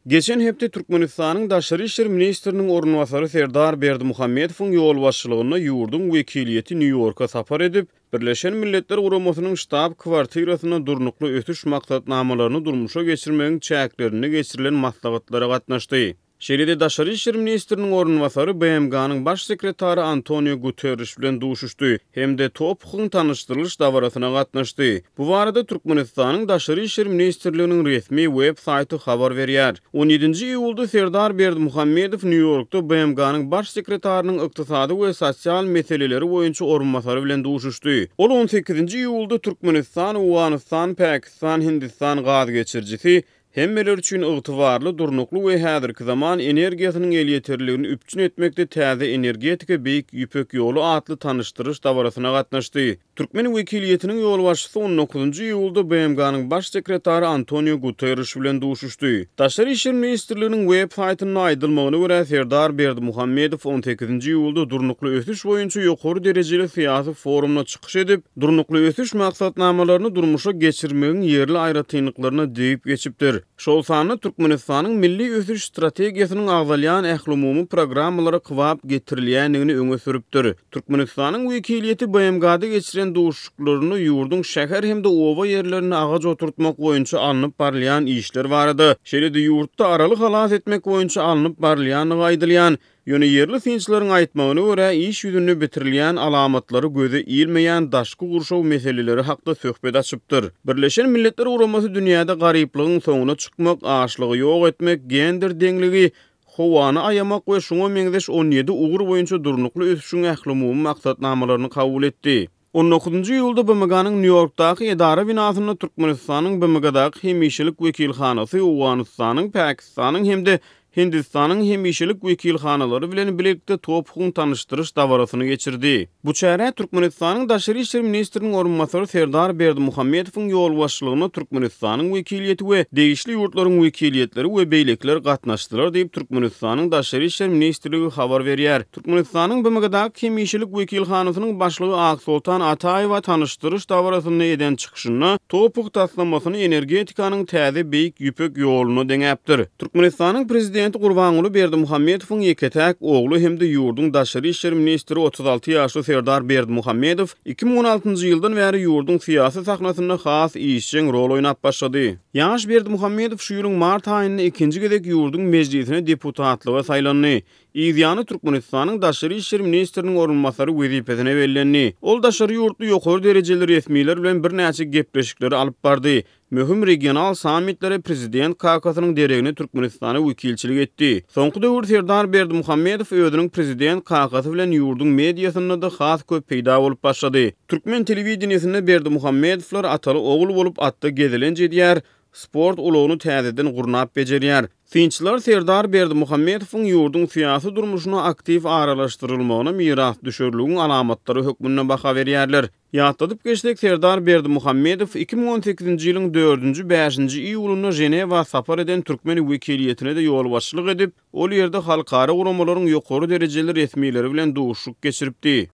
Geçen hepde Türkmenistanyň daşary işler ministriniň orunbasary Serdar Berdimuhamedowyň ýolbaşçylygynda ýurduň wekiliýeti Nýu-Ýorka sapar edip, Birleşen Milletler Guramasynyň ştab-kwartirasynda Durnukly ösüş maksatnamalaryny durmuşa geçirmegiň çäklerinde geçirilen maslahatlara gatnaşdy. Şeýle-de daşary işler ministriniň orunbasary BMG-niň Baş sekretary Antonio Guterriş bilen duşuşdy hem-de TOPH-yň tanyşdyrylyş dabarasyna gatnaşdy. Bu barada Türkmenistanyň Daşary işler ministrliginiň resmi web saýty habar berýär. On ýedinji iýulda Serdar Berdimuhamedow Nýu-Ýorkda BMG-niň Baş sekretarynyň ykdysady we sosial meseleleri boýunça orunbasary bilen duşuşdy. Ol on sekizinji iýulda Türkmenistan, Owganystan, Pakistan, Hindistan gaz geçirijisi Hemmeler üçin ygtybarly, durnukly we häzirki zaman energiýasynyň elýeterliligini üpjün etmekde täze energetika Beýik Ýüpek ýoly atly tanyşdyryş dabarasyna gatnaşdy. Türkmen wekiliýetiniň ýolbaşçysy on dokuzynjy iýulda BMG-niň Baş sekretary Antonio Guterriş bilen duşuşdy. Daşary işler ministrliginiň web saýtynda aýdylmagyna görä, Serdar Berdimuhamedow on sekizinji iýulda Durnukly ösüş boýunça ýokary derejeli syýasy forumda çykyş edip, Durnukly ösüş maksatnamalaryny durmuşa geçirmegiň ýerli aýratynlyklaryna degip geçipdir. Şol sanda Türkmenistanyň milli ösüş strategiýasynyň agzalýan ählumumy programmalara kybap getirilýändigini öňe sürüpdir. Türkmenistanyň wekiliýeti BMG-da geçiren duşuşyklarynda ýurduň şäher hem-de oba ýerlerinde agaç oturtmak boýunça alnyp barylýan işler barada, şeýle-de ýurtda Araly halas etmek boýunça alnyp barylýandygy aýdylýan Ýöne ýerli synçylaryň aýtmagyna görä, iş ýüzünde bitirilýän alamatlary göze ilmeýän daşky gurşaw meseleleri hakda söhbet açypdyr. Birleşen Milletler Guramasy dünýäde garyplygyň soňuna çykmak, açlygy ýok etmek, gender deňligi, howany aýamak we şuňa meňzeş on ýedi ugur boýunça durnukly ösüşiň ählumumy maksatnamalaryny kabul etdi. On dokuzynjy iýulda BMG-niň Nýu-Ýorkdaky edara binasynda Türkmenistanyň BMG-daky hemişelik wekilhanasy Owganystanyň, Pakistanyň hem-de Hindistanyň hemişelik wekilhanalary bilen bilelikde TOPH-yň tanyşdyryş dabarasyny geçirdi. Bu çärä Türkmenistanyň daşary işler ministriniň orunbasary Serdar Berdimuhamedowyň ýolbaşçylygynda Türkmenistanyň wekiliýeti we degişli ýurtlaryň wekiliýetleri we beýlekiler gatnaşdylar diýip, Türkmenistanyň Daşary işler ministrligi habar berýär. Türkmenistanyň BMG-daky hemişelik wekilhanasynyň başlygy Aksoltan Ataýewa tanyşdyryş dabarasynda eden çykyşynda TOPH taslamasyny energetikanyň täze Beýik Ýüpek ýoluna deňäpdir. Türkmenistanyň Prezidenti Gurbanguly Berdimuhamedowyň ýeke-täk ogly hem-de ýurduň daşary işler ministri 36 ýaşly Serdar Berdimuhamedow 2016-njy ýyldan bäri ýurduň syýasy sahnasynda has işjeň rol oýnap başlady. Ýaş Berdimuhamedow şu ýylyň mart aýynda ikinji gezek ýurduň Mejlisine deputatlyga saýlandy. Yzýany Türkmenistanyň daşary işler ministriniň orunbasary wezipesine bellendi. Ol daşary ýurtly ýokary derejeli resmiler bilen birnäçe gepleşikleri alyp bardy. Möhüm regional sammitlere prezident kakasynyň deregine Türkmenistana wekilçilik etdi. Soňky döwür Serdar Berdimuhamedow özüniň prezident kakasy bilen ýurduň mediasynda-da has köp peýda bolup başlady. Türkmen telewideniýesinde Berdimuhamedowlar ataly-ogul bolup atda gezelenç edýär, sport ulagyny täzeden gurnap bejerýär. Synçylar Serdar Berdimuhamedowyň ýurduň syýasy durmuşyna aktiw aralaşdyrylmagyna mirasdüşerligiň alamatlary hökmünde baha berýärler. Ýatladyp geçsek, Serdar Berdimuhamedow 2018-nji ýylyň dördünji-bäşinji iýulynda Ženewa sapar eden türkmen wekiliýetine-de ýolbaşçylyk edip, ol ýerde halkara guramalaryň ýokary derejeli resmileri bilen duşuşyk geçiripdi.